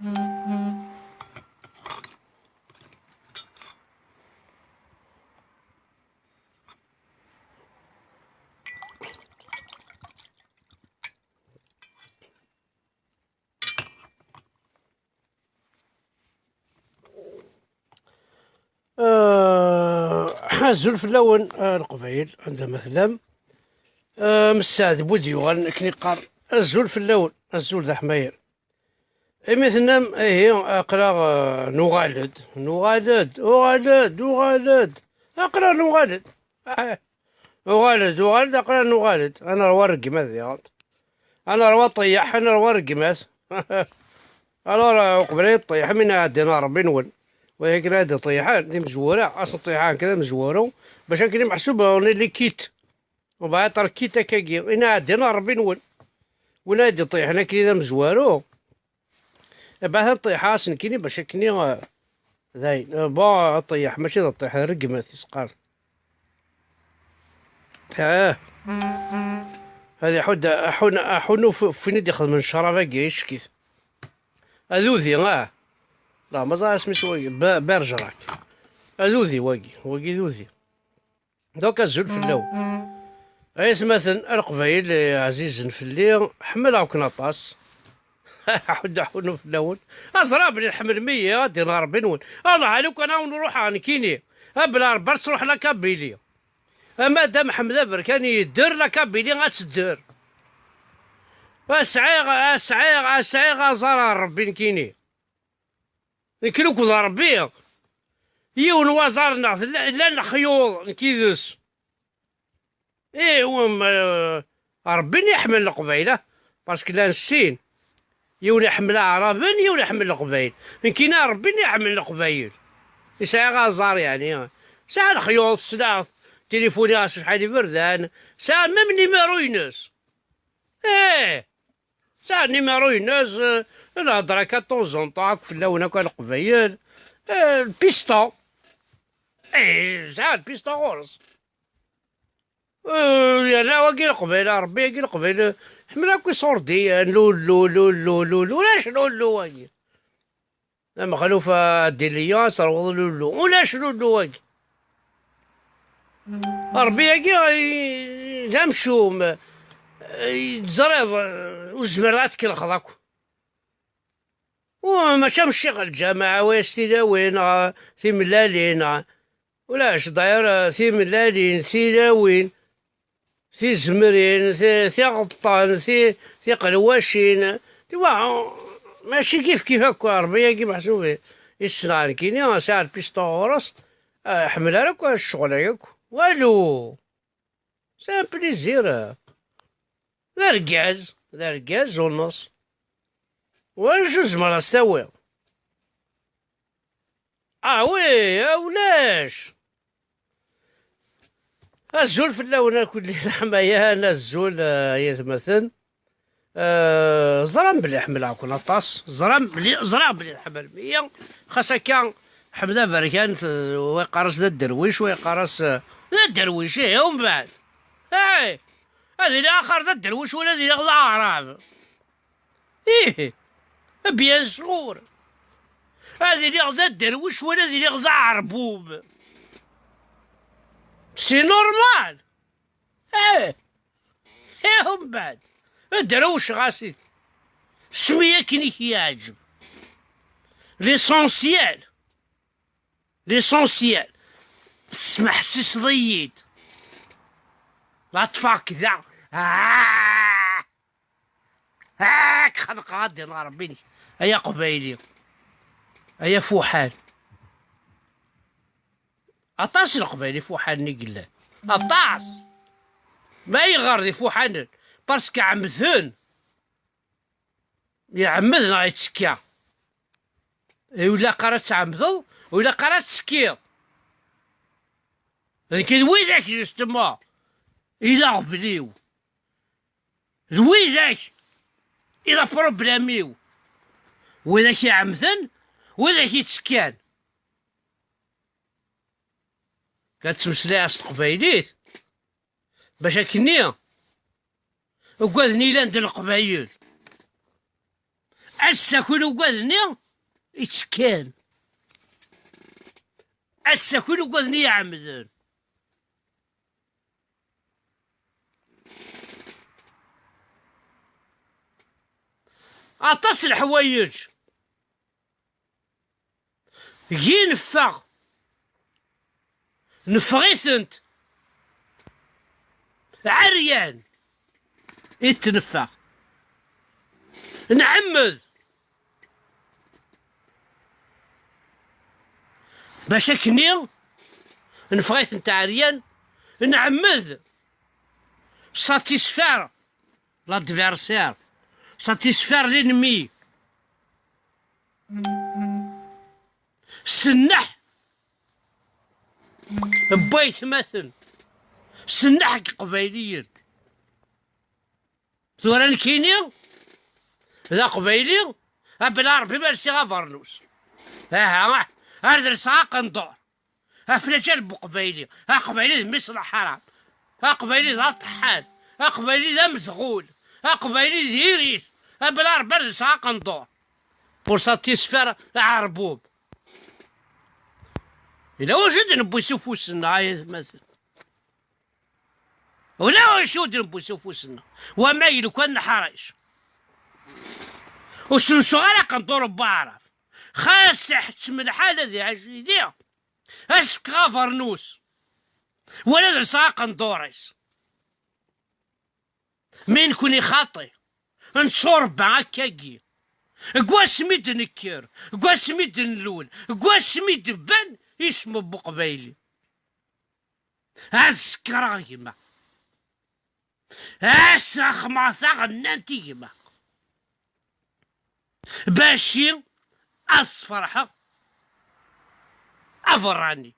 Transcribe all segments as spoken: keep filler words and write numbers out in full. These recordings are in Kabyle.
Ah, azul fell-awen, ah, Leqbayel, anda ma tellam. Ah, Messaɛd bu d-yuɣalen akken iqqar, azul fell-awen, azul d aḥmayer. Imi tennam, ihi, aql-aɣ, ah, nuɣal-d, nuɣal-d, uɣal-d, uɣal-d, aql-aɣ nuɣal-d. Ah, uɣal-d, uɣal-d, aql-aɣ nuɣal-d. Ad nerwa rregmat diɣen. Ad nerwa ṭṭeyyeḥ, ad nerwa rregmat. Alors, euh, uqbel ad yeṭṭeyyeḥ, mi nɛeddi n Ṛebbi-nwen. Wagi la d-ṭeyyeḥen, d imezwura, ad sen-ṭeyyeḥen kan d amezwaru, bac akken i meḥsub, on est les quittes. On va être quitte akkagi, i nɛeddi n Ṛebbi-nwen. Win ad d-iṭeyyeḥen akken d amezwaru, eh ben, ad ṭeyyeḥ-asen kini bac akken i, euh, dayen. Euh, bon, ṭeyyeḥ, mačči d ṭeyyeḥ, d rregmat i s-qqaren. Ah. Ad iḥudd, aḥun-, aḥunu f-, f win i d-ixedmen ccrab-agi, ickit. Ad udi, ah. La, ma ẓer asmi-s wagi, Ba-, Bergerac. Ad udi wagi, wagi d udi. Donc, azul fell-awen. Ay atmaten, a Leqbayel ɛzizen fell-i, ḥemmleɣ-ken aṭas. Aḥuddu aḥunu fell-awen. Aẓra belli tḥemmlem-iyi, ad d-ineɣ Ṛebbi-nwen. Allah, a lukan ad wen-ruḥeɣ nekkini. A bla Ṛebbi ad truḥ la Kabylie. A madam Ḥmed Aberkan yedder, la Kabylie ad tedder. A sɛiɣ, a sɛiɣ, a sɛiɣ aẓar ar Ṛebbi nekkini. Nekk akked Ṛebbi. Yiwen waẓar neɣ tella, llan lexyuḍ nekk yid-s. Ih, wam, eh, Ṛebbi i iḥemmel Leqbayel, ah, parce que llan sin. Yiwen iḥemmel Aɛraben, yiwen iḥemmel Leqbayel. Nekkini Ṛebbi i iḥemmel Leqbayel. Yesɛa aẓar, yeɛni. Sɛa lexyuḍ, ssneɣ-t, tilifuniɣ-as acḥal iberdan, sɛa même numéro-ines. Ih! Sɛa numéro-ines, eh, nhedder akka de temps en temps akk fell-awen akk a Leqbayel. Eh, le piston. Eh, sɛa le piston ɣur-s. Eh, yerna wagi Leqbayel, a Ṛebbi, wagi Leqbayel, ḥemmel akk iṣurdiyen, lullu, lullu, lullu, ulac lullu wagi. Amexluf a Diliya, ad terwuḍ lullu, ulac lullu wagi. Ṛebbi-agi, i-, d amcum, i-, teẓriḍ, ur tezmireḍ ad tkelxeḍ akk. U mačči am ccix lǧameɛ, away-as tilawin, neɣ timellalin, neɣ, ulac, d'ailleurs, timellalin, tilawin, tizemrin, ti-, tiɣeṭṭen, ti-, tiqelwacin. Tu vois, mačči kif kif akk, Ṛebbi-agi meḥsub i, i ssneɣ nekkini, sɛiɣ lpisṭu ɣur-s, ah, ḥemmel ara akk ccɣel-agi akk. Walu! C'est un plaisir. D argaz, d argaz, uneṣ. Wacu zemreɣ ad s-tawiɣ? Ah oui, ah ulac. Azul fell-awen akk leḥmayan, azul, eh, ay atmaten. Eh, ẓram belli ḥemmleɣ-ken aṭas, ẓram belli, ẓriɣ belli tḥemmlem-iyi, xas akka Ḥmed Aberkan, t-, wa yeqqar-as d aderwic, wa yeqqar-as, eh, d aderwic, ih, umbeɛd. Ih, ad iliɣ axir d aderwic wala ad iliɣ d aɛrab. Ih, bien sûr. Ad iliɣ d aderwic wala ad iliɣ d aɛerbub. C'est normal. Eh, eh, umbeɛd. Ad drewceɣ-as-it. Smi akken i k-yeɛǧeb. L'essentiel. L'essentiel. Tesmeḥsiseḍ-iyi-d. La ṭṭfeɣ-k da. Ah! Ak xelqeɣ ad d-ineɣ Ṛebbi-nnek, ay aqbayli, ay afuḥan. Aṭas n leqbayel ifuḥanen i yellan. Aṭas! Ma ayɣer d ifuḥanen? Parce que ɛemmden. Iɛemmed neɣ yettekka? Ur ilaq ara ad tɛemmdeḍ, ur ilaq ara ad tettekkiḍ. D nekk d widak, justement, i d aɣbel-iw. D widak i d apṛublem-iw. Widak iɛemmden, widak ittekkan. Kan ttmeslayeɣ s teqbaylit, bac akkenni ugaden ilan d leqbayel. Ass-a kul ugad-nni yettekkan. Ass-a kul ugad-nni iɛemmden. Aṭas n leḥwayeǧ gi neffeɣ, neffeɣ-itent ɛeryan i t-neffeɣ. Nɛemmed. Bac akkenni neffeɣ-itent ɛeryan, nɛemmed satisfaire l'adversaire, satisfaire l'ennemi. S nneḥ n waytmaten, s nneḥ n Iqbayliyen. Tura nekkini d Aqbayli, abla Ṛebbi ma lsiɣ abernus. Aha, ar d lseɣ aqendur. Aflaǧal n Uqbayli. Aqbayli d mmi-s n lḥaram. Aqbayli d aṭeḥḥan. Aqbayli d amedɣul. Aqbayli d irit. Abla Ṛebbi ar d lseɣ aqendur. Ur satisfaire aɛerbub. Yella wacu i d-newwi s ufus-nneɣ, ay atmaten. Ula wacu ur d-newwi s ufus-nneɣ. Wama yelkan neḥric. Ur sensuɣ ara aqendur n waɛrab. Xas iḥettem lḥal ad iɛjili, ad s-fkeɣ abernus. Wala ad lseɣ aqendur-is. Mi nekni xaṭi, netturebba akkagi. Deg wasmi d-nekker, deg wasmi d-nlul, deg wasmi d-ban isem n Uqbayli. Ad sekreɣ gma. Ad sexmeɣ taɣennant i gma. Baci ad sferḥeɣ aberrani.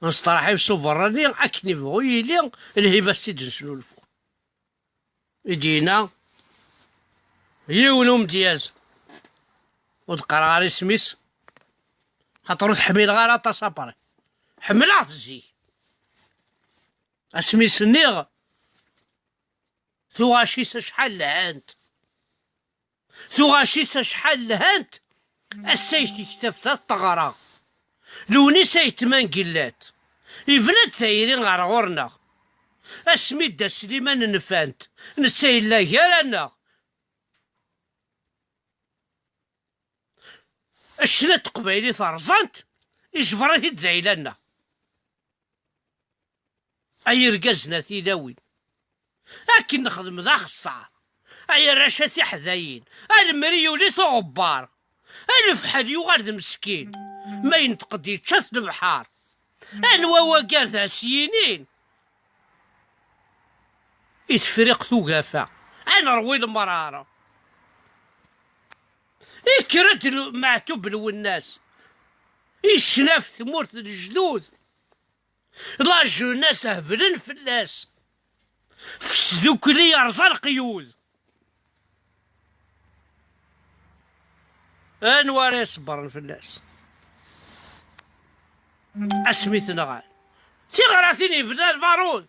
Nesteṛḥib s uberrani akken ibɣu yili, lhiba s i d-nesnulfu. I d-yenna yiwen umedyaz, ur d-qqareɣ ara isem-is, xaṭer ur t-ḥmileɣ ara aṭas après. Ḥemmleɣ-t zik. Asmi s-nniɣ, tuɣac-is acḥal lhant. Tuɣac-is acḥal lhant. Ass ay tektabt ad teɣra. Lewnis ay tmangellat. Ibna-d tayri ɣer ɣur-neɣ. Asmi d-as Sliman nfant, netta yella gar-aneɣ. Ccna n teqbaylit rẓan-t, ijber-it-id d ayla-nneɣ. Ay irgazen a tilawin, akken nexdem d axeṣṣar. Ay arrac a tiḥdayin, a lemri yuli-t uɣebbar. A lefḥel yuɣal d meskin, ma yenṭeq-d yečča-t lebḥer. Anwa wagi ara s-yinin i Tefriqt Ugafa, a nerwi lemrar? Ikker-d l-, Meɛtub Lwennas, icna ɣef tmurt n lejdud. La jeunesse heblen fell-as. F sdukli yerẓa leqyud. Anwa ara iṣebbren fell-as? Asmi t-nɣan. Tiɣratin yebna lbarud.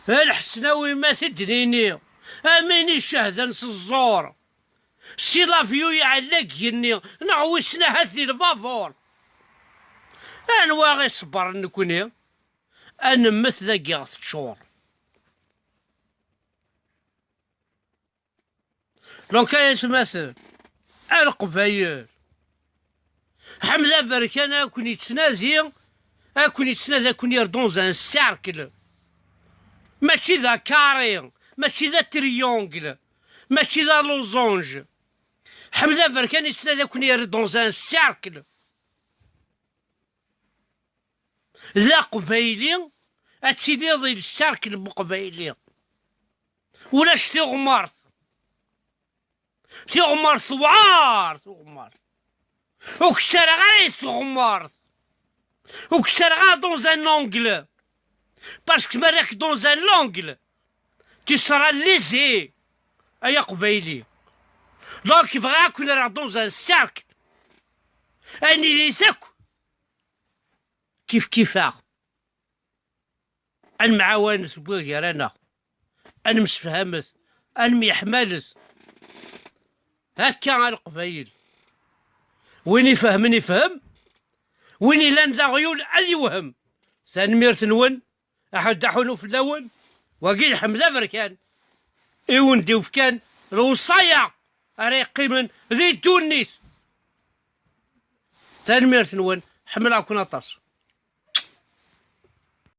A Lḥesnawi ma t-id-nini, am win icehden s ẓẓur. Si l'avion iɛella deg igenni, neɣ wissen ahat di lbabur. Anwa i ṣebbren nekni? A nemmet d agiɣ teččur. Donc, ay atmaten, a Leqbayel, Ḥmed Aberkan a ken-yettnadi, a ken-yettnadi, a ken-yerr dans un cercle. Mačči d acarré, mačči d atriangle, mačči d alosange. Ḥmed Aberkan yettnadi a ken-yerr dans un cercle. D aqbayli, ad tiliḍ di lcercle n uqbayli. Ulac tiɣmert. Tiɣmert tewɛer, tiɣmert. Ur k-ssaraɣ ara i tɣmert. Ur k-ssaraɣ ara dans un angle. Parce que ma rriɣ-k dans un angle, tu seras lésé, ay aqbayli. Donc, bɣiɣ ad ken-rreɣ dans un cercle. Ad nilit akk kif kif-aɣ. Ad nemɛawan seg wagar-aneɣ. ad nemsefhamet, ad nemyeḥmalet. Akka a Leqbayel. Win ifehmen ifhem, win ilan d aɣyul ad iwhem. Tanemmirt-nwen, aḥud aḥunu fell-awen. Wagi lḥemd aberkan i wen-d-yefkan lewṣaya ara yeqqimen di ddunit. Tanemmirt-nwen, ḥemmleɣ-ken aṭas.